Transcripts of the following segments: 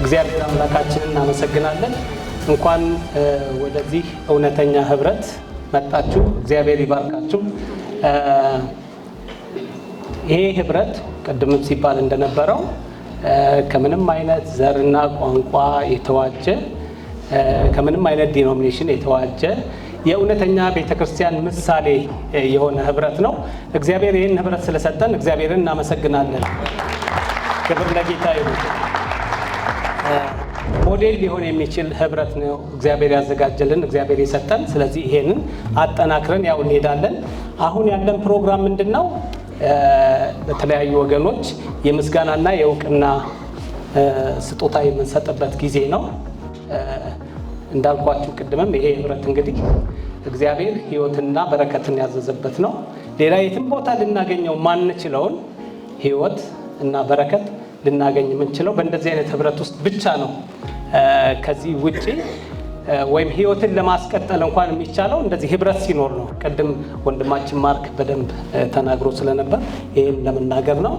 እግዚአብሔር አምላካችንን እናመሰግናለን። እንኳን ወደዚህ እውነተኛ ህብረት መጣችሁ። እግዚአብሔር ይባርካችሁ። ይሄ ህብረት ቅድምም ሲባል እንደነበረው ከምንም አይነት ዘርና ቋንቋ የተዋጀ፣ ከምንም አይነት denomination የተዋጀ፣ የእውነተኛ ቤተክርስቲያን ምሳሌ የሆነ ህብረት ነው። እግዚአብሔር ይህን ህብረት ስለሰጠን እግዚአብሔርን እናመሰግናለን። ክብር ለጌታ ይሁን። ሞዴል ሊሆን የሚችል ህብረት ነው እግዚአብሔር ያዘጋጀልን፣ እግዚአብሔር የሰጠን። ስለዚህ ይሄንን አጠናክረን ያው እንሄዳለን። አሁን ያለን ፕሮግራም ምንድን ነው? በተለያዩ ወገኖች የምስጋናና የእውቅና ስጦታ የምንሰጥበት ጊዜ ነው። እንዳልኳችሁ ቅድምም ይሄ ህብረት እንግዲህ እግዚአብሔር ህይወትና በረከትን ያዘዘበት ነው። ሌላ የትም ቦታ ልናገኘው ማንችለውን ህይወት እና በረከት ልናገኝ የምንችለው በእንደዚህ አይነት ህብረት ውስጥ ብቻ ነው። ከዚህ ውጪ ወይም ህይወትን ለማስቀጠል እንኳን የሚቻለው እንደዚህ ህብረት ሲኖር ነው። ቅድም ወንድማችን ማርክ በደንብ ተናግሮ ስለነበር ይህን ለመናገር ነው።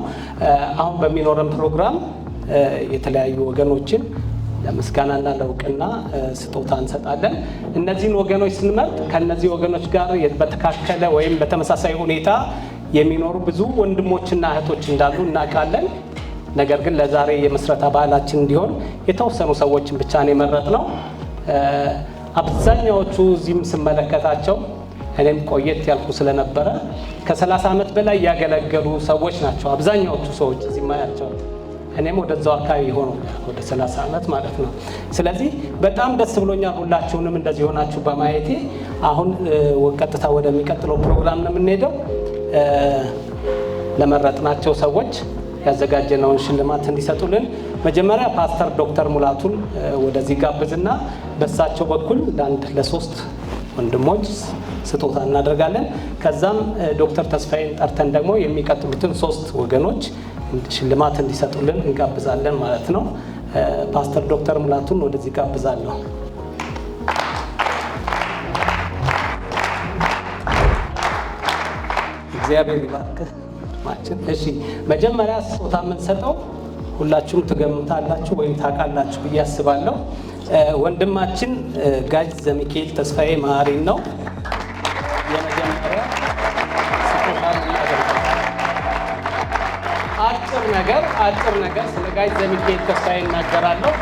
አሁን በሚኖረን ፕሮግራም የተለያዩ ወገኖችን ለምስጋናና ለእውቅና ስጦታ እንሰጣለን። እነዚህን ወገኖች ስንመርጥ ከእነዚህ ወገኖች ጋር በተካከለ ወይም በተመሳሳይ ሁኔታ የሚኖሩ ብዙ ወንድሞችና እህቶች እንዳሉ እናውቃለን። ነገር ግን ለዛሬ የምስረታ በዓላችን እንዲሆን የተወሰኑ ሰዎችን ብቻ ነው የመረጥነው። አብዛኛዎቹ እዚህም ስመለከታቸው እኔም ቆየት ያልኩ ስለነበረ ከ30 ዓመት በላይ ያገለገሉ ሰዎች ናቸው አብዛኛዎቹ ሰዎች እዚህ ማያቸው። እኔም ወደዛው አካባቢ ሆኖኛል፣ ወደ 30 ዓመት ማለት ነው። ስለዚህ በጣም ደስ ብሎኛል ሁላችሁንም እንደዚህ ሆናችሁ በማየቴ። አሁን ቀጥታ ወደሚቀጥለው ፕሮግራም ነው የምንሄደው። ለመረጥናቸው ሰዎች ያዘጋጀነውን ሽልማት እንዲሰጡልን መጀመሪያ ፓስተር ዶክተር ሙላቱን ወደዚህ ጋብዝና በእሳቸው በኩል ለአንድ ለሶስት ወንድሞች ስጦታ እናደርጋለን። ከዛም ዶክተር ተስፋዬን ጠርተን ደግሞ የሚቀጥሉትን ሶስት ወገኖች ሽልማት እንዲሰጡልን እንጋብዛለን ማለት ነው። ፓስተር ዶክተር ሙላቱን ወደዚህ ጋብዛለሁ። እግዚአብሔር ይባርክህ ወንድማችን። እሺ፣ መጀመሪያ ስጦታ የምንሰጠው ሁላችሁም ትገምታላችሁ ወይም ታውቃላችሁ ብዬ አስባለሁ። ወንድማችን ጋሽ ዘሚካኤል ተስፋዬ መሀሪን ነው የመጀመሪያ ስጦታ የምናደርገው። አጭር ነገር ስለ ጋሽ ዘሚካኤል ተስፋዬ እናገራለሁ።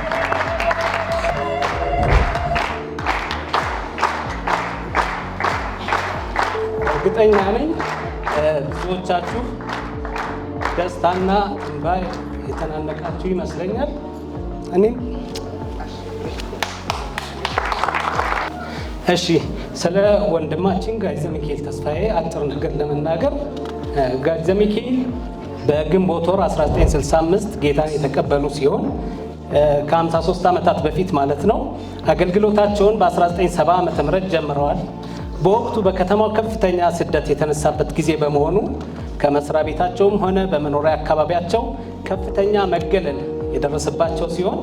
እርግጠኛ ነኝ ብዙዎቻችሁ ደስታና እንባ የተናነቃችሁ ይመስለኛል። እኔም እሺ፣ ስለ ወንድማችን ጋሽ ዘሚካኤል ተስፋዬ አጭር ነገር ለመናገር፣ ጋሽ ዘሚካኤል በግንቦት ወር 1965 ጌታን የተቀበሉ ሲሆን ከ53 ዓመታት በፊት ማለት ነው። አገልግሎታቸውን በ1970 ዓ.ም ጀምረዋል። በወቅቱ በከተማው ከፍተኛ ስደት የተነሳበት ጊዜ በመሆኑ ከመስሪያ ቤታቸውም ሆነ በመኖሪያ አካባቢያቸው ከፍተኛ መገለል የደረሰባቸው ሲሆን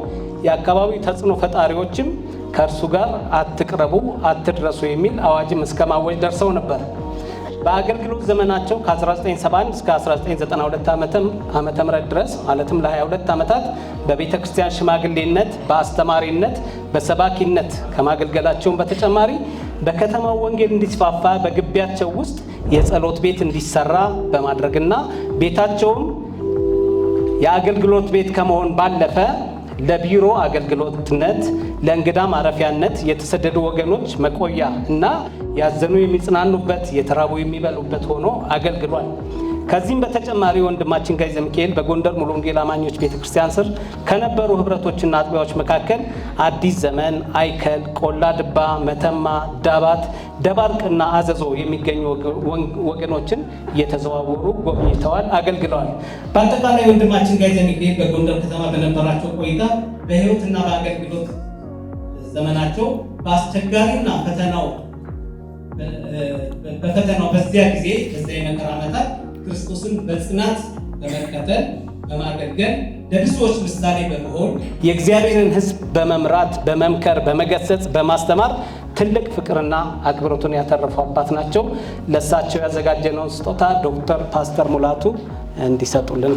የአካባቢው ተጽዕኖ ፈጣሪዎችም ከእርሱ ጋር አትቅረቡ፣ አትድረሱ የሚል አዋጅም እስከ ማወጅ ደርሰው ነበር። በአገልግሎት ዘመናቸው ከ1971 እስከ 1992 ዓመተ ምህረት ድረስ፣ ማለትም ለ22 ዓመታት፣ በቤተ ክርስቲያን ሽማግሌነት፣ በአስተማሪነት፣ በሰባኪነት ከማገልገላቸውን በተጨማሪ በከተማው ወንጌል እንዲስፋፋ በግቢያቸው ውስጥ የጸሎት ቤት እንዲሰራ በማድረግና ቤታቸውም የአገልግሎት ቤት ከመሆን ባለፈ ለቢሮ አገልግሎትነት፣ ለእንግዳ ማረፊያነት፣ የተሰደዱ ወገኖች መቆያ እና ያዘኑ የሚጽናኑበት፣ የተራቡ የሚበሉበት ሆኖ አገልግሏል። ከዚህም በተጨማሪ ወንድማችን ጋሽ ዘሚካኤል በጎንደር ሙሉ ወንጌል አማኞች ቤተክርስቲያን ስር ከነበሩ ህብረቶችና አጥቢያዎች መካከል አዲስ ዘመን፣ አይከል፣ ቆላ ድባ፣ መተማ፣ ዳባት፣ ደባርቅና አዘዞ የሚገኙ ወገኖችን እየተዘዋወሩ ጎብኝተዋል፣ አገልግለዋል። በአጠቃላይ ወንድማችን ጋሽ ዘሚካኤል በጎንደር ከተማ በነበራቸው ቆይታ በህይወትና በአገልግሎት ዘመናቸው በአስቸጋሪና በፈተናው በዚያ ጊዜ፣ በዚያ የመከራ ዓመታት ክርስቶስን በጽናት በመከተል በማገልገል ለብዙዎች ምሳሌ በመሆን የእግዚአብሔርን ሕዝብ በመምራት፣ በመምከር፣ በመገሰጽ፣ በማስተማር ትልቅ ፍቅርና አክብሮትን ያተረፉ አባት ናቸው። ለእሳቸው ያዘጋጀነውን ስጦታ ዶክተር ፓስተር ሙላቱ እንዲሰጡልን።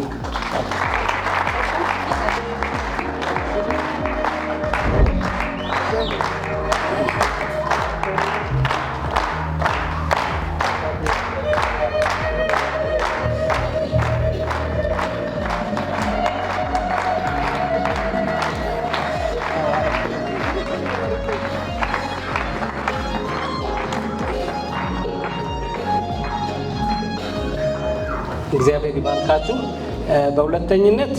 እግዚአብሔር ይባርካችሁ። በሁለተኝነት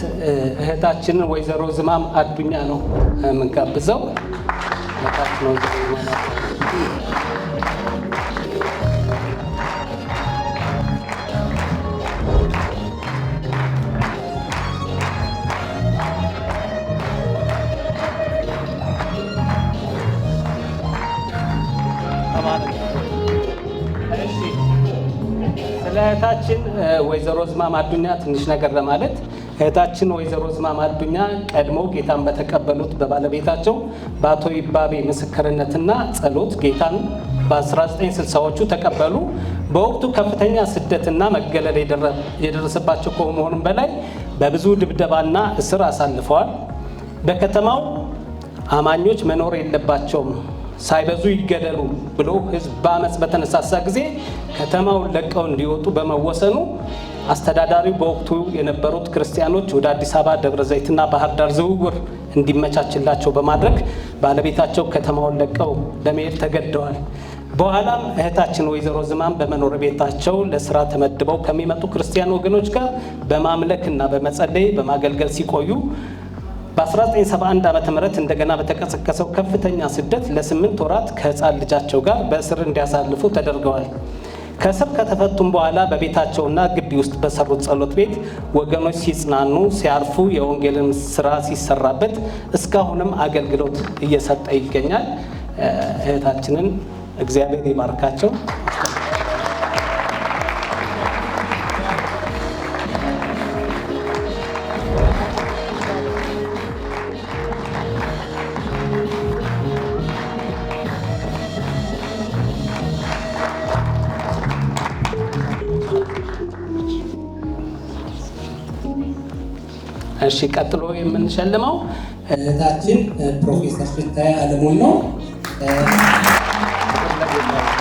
እህታችንን ወይዘሮ ዝማም አዱኛ ነው የምንጋብዘው። እህታችን ወይዘሮ ዝማም አዱኛ። እሺ፣ ስለ እህታችን ወይዘሮ ዝማም አዱኛ ትንሽ ነገር ለማለት፣ እህታችን ወይዘሮ ዝማም አዱኛ ቀድሞ ጌታን በተቀበሉት በባለቤታቸው በአቶ ይባቤ ምስክርነትና ጸሎት ጌታን በ1960ዎቹ ተቀበሉ። በወቅቱ ከፍተኛ ስደትና መገለል የደረሰባቸው ከመሆኑም በላይ በብዙ ድብደባና እስር አሳልፈዋል። በከተማው አማኞች መኖር የለባቸውም፣ ሳይበዙ ይገደሉ ብሎ ሕዝብ በአመፅ በተነሳሳ ጊዜ ከተማውን ለቀው እንዲወጡ በመወሰኑ አስተዳዳሪው በወቅቱ የነበሩት ክርስቲያኖች ወደ አዲስ አበባ፣ ደብረ ዘይትና ባህር ዳር ዝውውር እንዲመቻችላቸው በማድረግ ባለቤታቸው ከተማውን ለቀው ለመሄድ ተገደዋል። በኋላም እህታችን ወይዘሮ ዝማም በመኖሪያ ቤታቸው ለስራ ተመድበው ከሚመጡ ክርስቲያን ወገኖች ጋር በማምለክና በመጸለይ በማገልገል ሲቆዩ በ1971 ዓ.ም እንደገና በተቀሰቀሰው ከፍተኛ ስደት ለ8 ወራት ከህፃን ልጃቸው ጋር በእስር እንዲያሳልፉ ተደርገዋል። ከእስር ከተፈቱም በኋላ በቤታቸውና ግቢ ውስጥ በሰሩት ጸሎት ቤት ወገኖች ሲጽናኑ፣ ሲያርፉ፣ የወንጌልን ስራ ሲሰራበት እስካሁንም አገልግሎት እየሰጠ ይገኛል። እህታችንን እግዚአብሔር ይባርካቸው። እሺ፣ ቀጥሎ የምንሸልመው እህታችን ፕሮፌሰር ሽታዬ አለሙን ነው። ክብር ለጌታ ይሁን።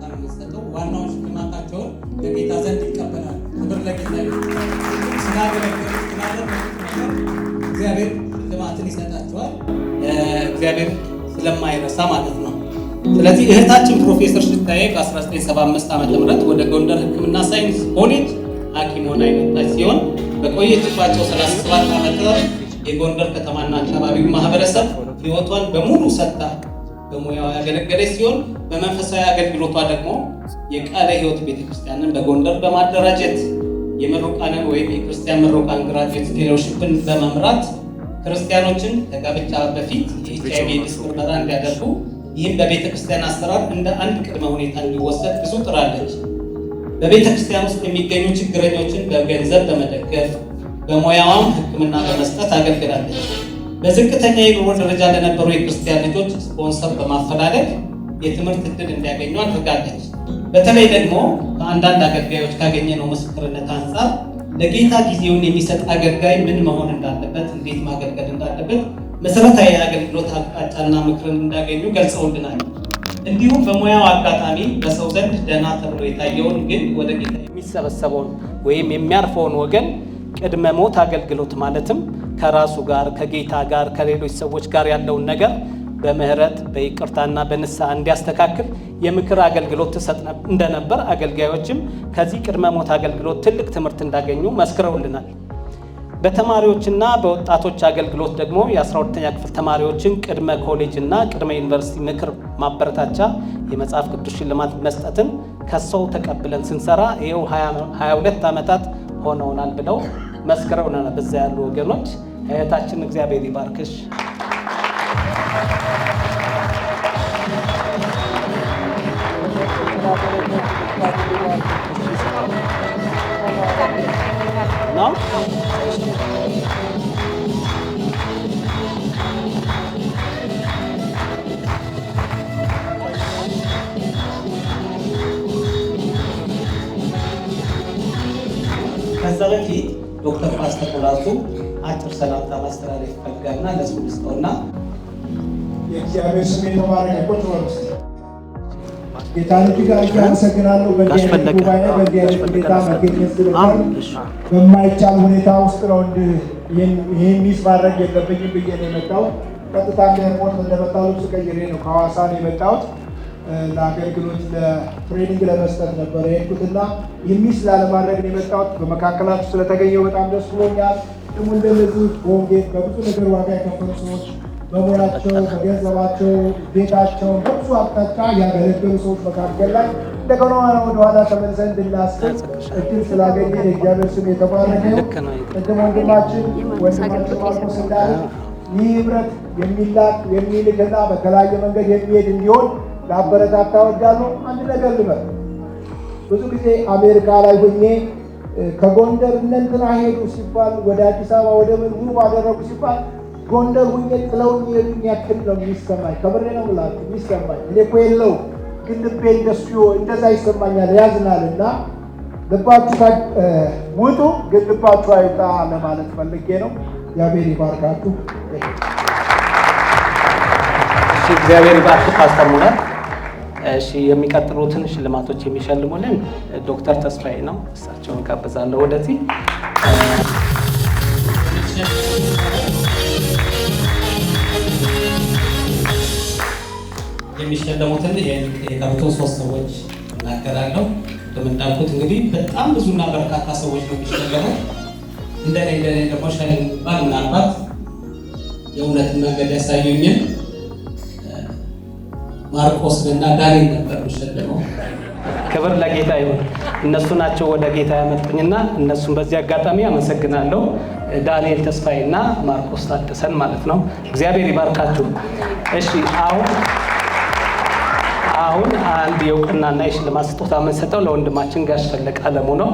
የምንሰጠው ዋናውን ሽልማታቸውን በጌታ ዘንድ ይቀበላሉ። ክብር ለጌታ ይሁን። ስላገለገሉት፣ ስላደረጉት ነገር እግዚአብሔር ሽልማትን ይሰጣቸዋል። እግዚአብሔር ስለማይረሳ ማለት ነው። ስለዚህ እህታችን ፕሮፌሰር ሽታዬ በ1975 ዓ.ም ወደ ጎንደር ሕክምና ሳይንስ ኮሌጅ ሐኪም ሆና የመጣች ሲሆን በቆየችባቸው 37 ዓመታት የጎንደር ከተማና አካባቢው ማህበረሰብ ሕይወቷን በሙሉ ሰጥታ በሙያው ያገለገለች ሲሆን በመንፈሳዊ አገልግሎቷ ደግሞ የቃለ ሕይወት ቤተክርስቲያንን በጎንደር በማደራጀት፣ የምሩቃንን ወይም የክርስቲያን ምሩቃን graduate fellowship ን በመምራት፣ ክርስቲያኖችን ከጋብቻ በፊት የኤች አይቪ ኤድስ ምርመራ እንዲያደርጉ፣ ይህም በቤተ ክርስቲያን አሰራር እንደ አንድ ቅድመ ሁኔታ እንዲወሰድ ብዙ ጥራለች። በቤተ ክርስቲያን ውስጥ የሚገኙ ችግረኞችን በገንዘብ በመደገፍ፣ በሙያዋም ሕክምና በመስጠት አገልግላለች። በዝቅተኛ የኑሮ ደረጃ ለነበሩ የክርስቲያን ልጆች ስፖንሰር በማፈላለግ የትምህርት ዕድል እንዲያገኙ አድርጋለች። በተለይ ደግሞ ከአንዳንድ አገልጋዮች ካገኘነው ምስክርነት አንጻር ለጌታ ጊዜውን የሚሰጥ አገልጋይ ምን መሆን እንዳለበት፣ እንዴት ማገልገል እንዳለበት መሰረታዊ የአገልግሎት አቅጣጫና ምክርን እንዳገኙ ገልጸውልናል። እንዲሁም በሙያው አጋጣሚ በሰው ዘንድ ደህና ተብሎ የታየውን ግን ወደ ጌታ የሚሰበሰበውን ወይም የሚያርፈውን ወገን ቅድመ ሞት አገልግሎት ማለትም ከራሱ ጋር፣ ከጌታ ጋር፣ ከሌሎች ሰዎች ጋር ያለውን ነገር በምህረት፣ በይቅርታና በንስሐ እንዲያስተካክል የምክር አገልግሎት ትሰጥ እንደነበር፣ አገልጋዮችም ከዚህ ቅድመ ሞት አገልግሎት ትልቅ ትምህርት እንዳገኙ መስክረውልናል። በተማሪዎችና በወጣቶች አገልግሎት ደግሞ የ12ኛ ክፍል ተማሪዎችን ቅድመ ኮሌጅ እና ቅድመ ዩኒቨርሲቲ ምክር ማበረታቻ የመጽሐፍ ቅዱስ ሽልማት መስጠትን ከሰው ተቀብለን ስንሰራ ይኸው 22 ዓመታት ሆነውናል ብለው መስክረውናል። በዛ ያሉ ወገኖች፣ እህታችን እግዚአብሔር ይባርክሽ። ነው። ከዛ በፊት ዶክተር ፓስተር ሙላቱ አጭር ሰላምታ ማስተላለፍ ይፈልጋልና ለሱ ልስጠውና የእግዚአብሔር ስም የተባረከ። ቁጭ በሉ እስቲ። ጌታን እጅግ አድርጌ አመሰግናለሁ። በእንዲህ ጋሽ አይነት ፈለቀ፣ ጉባኤ በእንዲህ ጋሽ አይነት ፈለቀ ሁኔታ መገኘት ስለቻልኩ እሺ። በማይቻል ሁኔታ ውስጥ ነው ይህን miss ማድረግ የለብኝም ብዬ ነው የመጣሁት። ቀጥታ airport እንደመጣሁ ልብስ ቀይሬ ነው ከሐዋሳ ነው የመጣሁት። ለአገልግሎት ለ training ለመስጠት ነበር የሄድኩትና ይህን miss ላለማድረግ ነው የመጣሁት። በመካከላችሁ ስለተገኘሁ በጣም ደስ ብሎኛል። ደግሞ እንደነዚህ በወንጌል በብዙ ነገር ዋጋ የከፈሉ ሰዎች በሙያቸው፣ በገንዘባቸው፣ ቤታቸውን በብዙ አቅጣጫ ያገለገሉ ሰዎች መካከል ላይ እንደገና ወደኋላ ተመልሰን እንድናስብ እድል ስላገኘን የእግዚአብሔር ስም የተባረከ ይሁን። ልክ ነው። ቅድም ወንድማችን ማርቆስ እንዳለ ይህ ህብረት የሚላክ የሚልክና በተለያየ መንገድ የሚሄድ እንዲሆን ላበረታታ እወዳለሁ። አንድ ነገር ልበል። ብዙ ጊዜ አሜሪካ ላይ ሆኜ ከጎንደር እነ እንትና ሄዱ ሲባል፣ ወደ አዲስ አበባ ወደ ምን move አደረጉ ሲባል ጎንደር ሁኜ ጥለውኝ የሄዱኝ ያክል ነው የሚሰማኝ። ከምሬ ነው የምላችሁ የሚሰማኝ። እኔ እኮ የለውም ግን ልቤ እንደሱ እንደዛ ይሰማኛል፣ ያዝናል። እና ልባችሁ ውጡ፣ ግን ልባችሁ አይውጣ ለማለት ፈልጌ ነው። እግዚአብሔር ይባርካችሁ። እሺ፣ እግዚአብሔር ይባርክ ፓስተር ሙላት። እሺ፣ የሚቀጥሉትን ሽልማቶች የሚሸልሙልን ዶክተር ተስፋዬ ነው። እሳቸውን ጋብዛለሁ ወደዚህ። የሚሸለሙትን የቀሩትን ሶስት ሰዎች እናገራለሁ። ቅድም እንዳልኩት እንግዲህ በጣም ብዙና በርካታ ሰዎች ነው የሚሸለሙት። እንደኔ ደግሞ ሸለም የሚባል ምናልባት የእውነትን መንገድ ያሳዩኝን ማርቆስንና ዳንኤል ነበር የሚሸለመው። ክብር ለጌታ ይሁን። እነሱ ናቸው ወደ ጌታ ያመጡኝና እነሱን በዚህ አጋጣሚ አመሰግናለሁ። ዳንኤል ተስፋዬና ማርቆስ ታደሰን ማለት ነው። እግዚአብሔር ይባርካችሁ። እሺ፣ አሁን አንድ የእውቅናና የሽልማት ስጦታ የምንሰጠው ለወንድማችን ጋሽ ፈለቀ አለሙ ነው።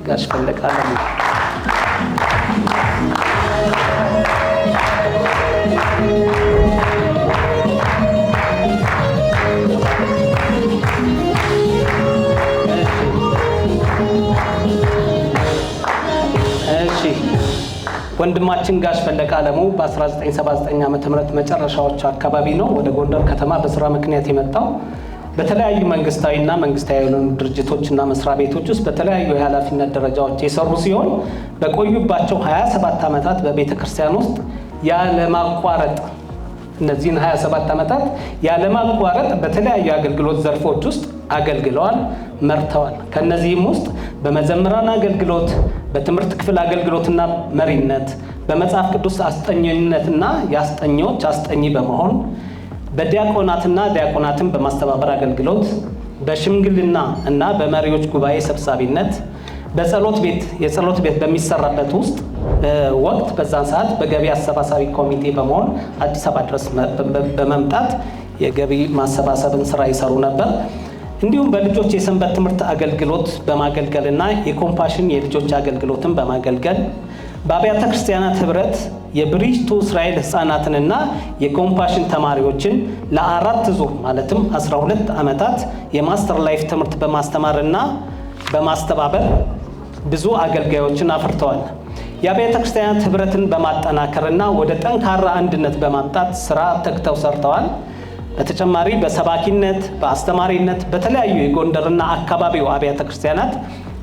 ጋሽ ፈለቀ አለሙ። እሺ፣ ወንድማችን ጋሽ ፈለቀ አለሙ በ1979 ዓ.ም መጨረሻዎቹ አካባቢ ነው ወደ ጎንደር ከተማ በስራ ምክንያት የመጣው። በተለያዩ መንግስታዊና መንግስታዊ ያልሆኑ ድርጅቶችና መስሪያ ቤቶች ውስጥ በተለያዩ የኃላፊነት ደረጃዎች የሰሩ ሲሆን በቆዩባቸው 27 ዓመታት በቤተ ክርስቲያን ውስጥ ያለማቋረጥ፣ እነዚህን 27 ዓመታት ያለማቋረጥ በተለያዩ የአገልግሎት ዘርፎች ውስጥ አገልግለዋል፣ መርተዋል። ከእነዚህም ውስጥ በመዘምራን አገልግሎት፣ በትምህርት ክፍል አገልግሎትና መሪነት፣ በመጽሐፍ ቅዱስ አስጠኝነትና የአስጠኚዎች አስጠኚ በመሆን፣ በዲያቆናትና ዲያቆናትን በማስተባበር አገልግሎት፣ በሽምግልና እና በመሪዎች ጉባኤ ሰብሳቢነት፣ በጸሎት ቤት የጸሎት ቤት በሚሰራበት ውስጥ ወቅት በዛን ሰዓት በገቢ አሰባሳቢ ኮሚቴ በመሆን አዲስ አበባ ድረስ በመምጣት የገቢ ማሰባሰብን ስራ ይሰሩ ነበር። እንዲሁም በልጆች የሰንበት ትምህርት አገልግሎት በማገልገልና የኮምፓሽን የልጆች አገልግሎትን በማገልገል፣ በአብያተ ክርስቲያናት ህብረት የብሪጅ ቱ እስራኤል ህፃናትንና የኮምፓሽን ተማሪዎችን ለአራት ዙር ማለትም 12 ዓመታት የ Master Life ትምህርት በማስተማርና በማስተባበር ብዙ አገልጋዮችን አፍርተዋል። የአብያተ ክርስቲያናት ህብረትን በማጠናከርና ወደ ጠንካራ አንድነት በማምጣት ስራ ተግተው ሰርተዋል። በተጨማሪ በሰባኪነት፣ በአስተማሪነት በተለያዩ የጎንደርና አካባቢው አብያተ ክርስቲያናት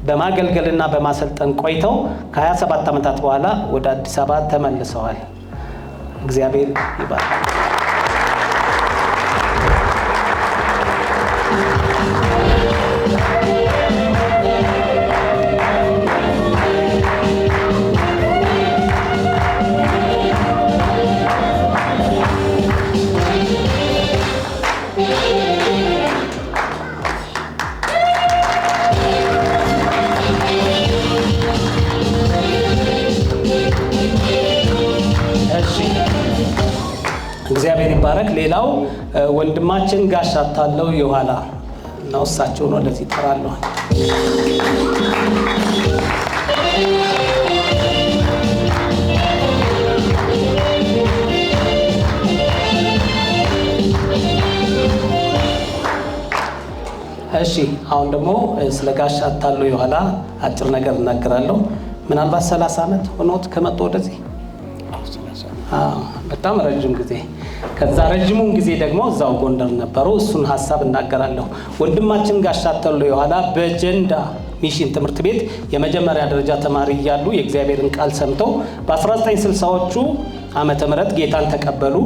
በማገልገልና በማሰልጠን ቆይተው ከ27 ዓመታት በኋላ ወደ አዲስ አበባ ተመልሰዋል። እግዚአብሔር ይባርክ። እሺ፣ እግዚአብሔር ይባረክ። ሌላው ወንድማችን ጋሽ አታለው የኋላ ነው። እሳቸውን ወደዚህ እጠራለሁ። እሺ፣ አሁን ደግሞ ስለ ጋሽ አታለው የኋላ አጭር ነገር እናገራለሁ። ምናልባት 30 ዓመት ሆኖት ከመጡ ወደዚህ፣ አዎ፣ በጣም ረጅም ጊዜ። ከዛ ረጅሙን ጊዜ ደግሞ እዛው ጎንደር ነበሩ። እሱን ሀሳብ እናገራለሁ። ወንድማችን ጋሽ አታሎ የኋላ በጀንዳ ሚሽን ትምህርት ቤት የመጀመሪያ ደረጃ ተማሪ እያሉ የእግዚአብሔርን ቃል ሰምተው በ1960ዎቹ ዓመተ ምህረት ጌታን ተቀበሉ።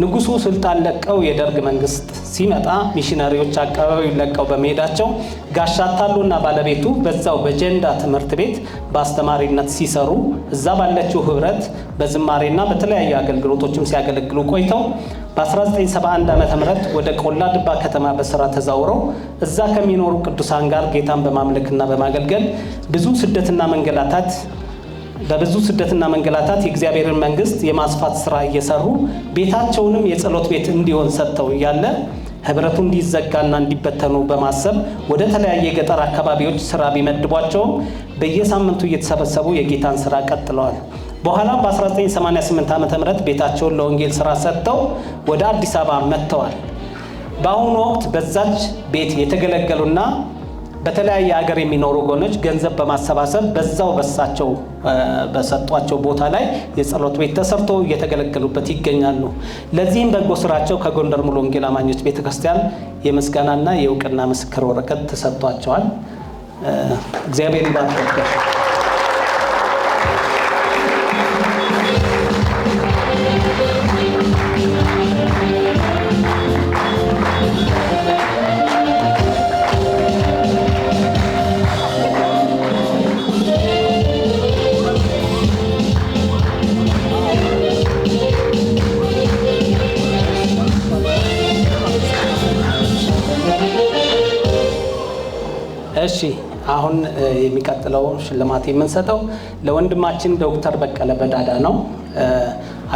ንጉሱ ስልጣን ለቀው የደርግ መንግስት ሲመጣ ሚሽነሪዎች አካባቢውን ለቀው በመሄዳቸው ጋሽ አታሎና ባለቤቱ በዛው በጀንዳ ትምህርት ቤት በአስተማሪነት ሲሰሩ እዛ ባለችው ህብረት በዝማሬና በተለያዩ አገልግሎቶችም ሲያገለግሉ ቆይተው በ1971 ዓ.ም ወደ ቆላ ድባ ከተማ በስራ ተዛውረው እዛ ከሚኖሩ ቅዱሳን ጋር ጌታን በማምለክና በማገልገል ብዙ ስደትና መንገላታት በብዙ ስደትና መንገላታት የእግዚአብሔርን መንግስት የማስፋት ስራ እየሰሩ ቤታቸውንም የጸሎት ቤት እንዲሆን ሰጥተው እያለ ህብረቱ እንዲዘጋና እንዲበተኑ በማሰብ ወደ ተለያየ የገጠር አካባቢዎች ስራ ቢመድቧቸውም በየሳምንቱ እየተሰበሰቡ የጌታን ስራ ቀጥለዋል። በኋላም በ1988 ዓ.ም ቤታቸውን ለወንጌል ስራ ሰጥተው ወደ አዲስ አበባ መጥተዋል። በአሁኑ ወቅት በዛች ቤት የተገለገሉና በተለያየ ሀገር የሚኖሩ ወገኖች ገንዘብ በማሰባሰብ በዛው በሳቸው በሰጧቸው ቦታ ላይ የጸሎት ቤት ተሰርቶ እየተገለገሉበት ይገኛሉ። ለዚህም በጎ ስራቸው ከጎንደር ሙሉ ወንጌል አማኞች ቤተክርስቲያን የምስጋናና የእውቅና ምስክር ወረቀት ተሰጥቷቸዋል። እግዚአብሔር ይባርካቸው። እሺ፣ አሁን የሚቀጥለው ሽልማት የምንሰጠው ለወንድማችን ዶክተር በቀለ በዳዳ ነው።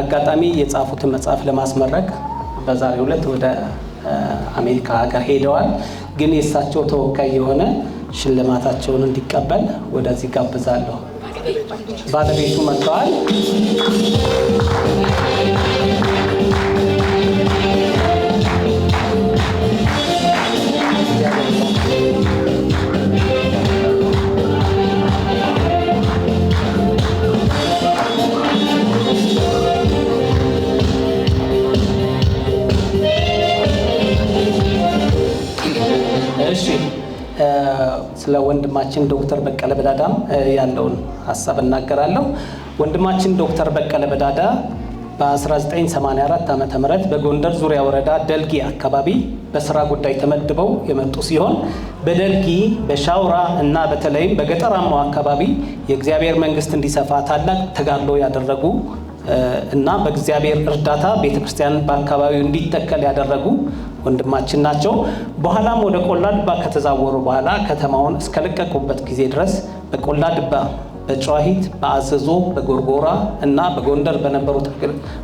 አጋጣሚ የጻፉትን መጽሐፍ ለማስመረቅ በዛሬው ዕለት ወደ አሜሪካ ሀገር ሄደዋል። ግን የእሳቸው ተወካይ የሆነ ሽልማታቸውን እንዲቀበል ወደዚህ ጋብዛለሁ። ባለቤቱ መጥተዋል። እሺ፣ ስለ ወንድማችን ዶክተር በቀለ በዳዳም ያለውን ሀሳብ እናገራለሁ። ወንድማችን ዶክተር በቀለ በዳዳ በ1984 ዓ.ም በጎንደር ዙሪያ ወረዳ ደልጊ አካባቢ በስራ ጉዳይ ተመድበው የመጡ ሲሆን በደልጊ፣ በሻውራ እና በተለይም በገጠራማው አካባቢ የእግዚአብሔር መንግስት እንዲሰፋ ታላቅ ተጋድሎ ያደረጉ እና በእግዚአብሔር እርዳታ ቤተክርስቲያን በአካባቢው እንዲተከል ያደረጉ ወንድማችን ናቸው። በኋላም ወደ ቆላ ድባ ከተዛወሩ በኋላ ከተማውን እስከለቀቁበት ጊዜ ድረስ በቆላ ድባ፣ በጨዋሂት፣ በአዘዞ፣ በጎርጎራ እና በጎንደር በነበሩት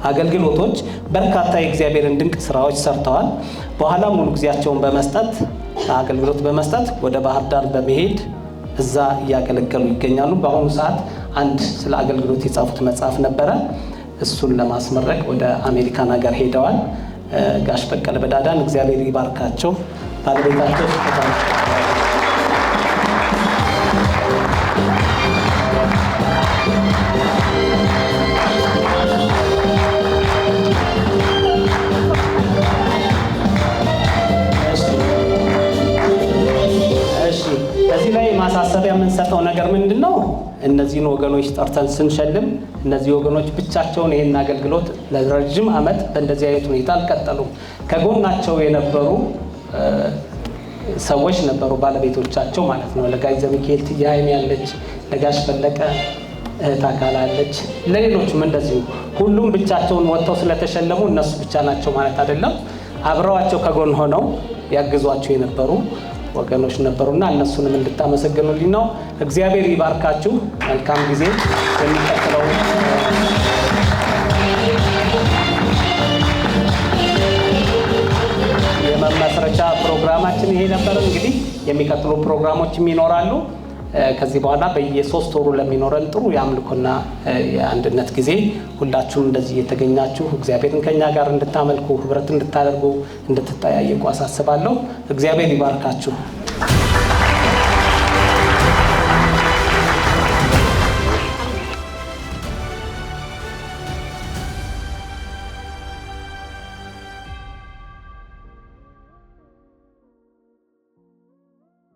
አገልግሎቶች በርካታ የእግዚአብሔርን ድንቅ ስራዎች ሰርተዋል። በኋላ ሙሉ ጊዜያቸውን በመስጠት አገልግሎት በመስጠት ወደ ባህር ዳር በመሄድ እዛ እያገለገሉ ይገኛሉ። በአሁኑ ሰዓት አንድ ስለ አገልግሎት የጻፉት መጽሐፍ ነበረ። እሱን ለማስመረቅ ወደ አሜሪካን ሀገር ሄደዋል። ጋሽ በቀለ በዳዳን እግዚአብሔር ይባርካቸው። ባለቤታቸው ስጦታ። እሺ፣ በዚህ ላይ ማሳሰቢያ የምንሰጠው ነገር ምንድን ነው? እነዚህን ወገኖች ጠርተን ስንሸልም እነዚህ ወገኖች ብቻቸውን ይህን አገልግሎት ለረጅም ዓመት በእንደዚህ አይነት ሁኔታ አልቀጠሉም። ከጎናቸው የነበሩ ሰዎች ነበሩ፣ ባለቤቶቻቸው ማለት ነው። ለጋሽ ዘሚካኤል ትያሀይም ያለች፣ ለጋሽ ፈለቀ እህት አካል አለች፣ ለሌሎችም እንደዚሁ። ሁሉም ብቻቸውን ወጥተው ስለተሸለሙ እነሱ ብቻ ናቸው ማለት አይደለም። አብረዋቸው ከጎን ሆነው ያግዟቸው የነበሩ ወገኖች ነበሩና እነሱንም እንድታመሰግኑልኝ ነው። እግዚአብሔር ይባርካችሁ። መልካም ጊዜ። የሚቀጥለው የመመስረቻ ፕሮግራማችን ይሄ ነበር። እንግዲህ የሚቀጥሉ ፕሮግራሞችም ይኖራሉ። ከዚህ በኋላ በየ3 ወሩ ለሚኖረን ጥሩ የአምልኮና የአንድነት ጊዜ ሁላችሁም እንደዚህ እየተገኛችሁ እግዚአብሔርን ከኛ ጋር እንድታመልኩ፣ ህብረት እንድታደርጉ፣ እንድትጠያየቁ አሳስባለሁ። እግዚአብሔር ይባርካችሁ።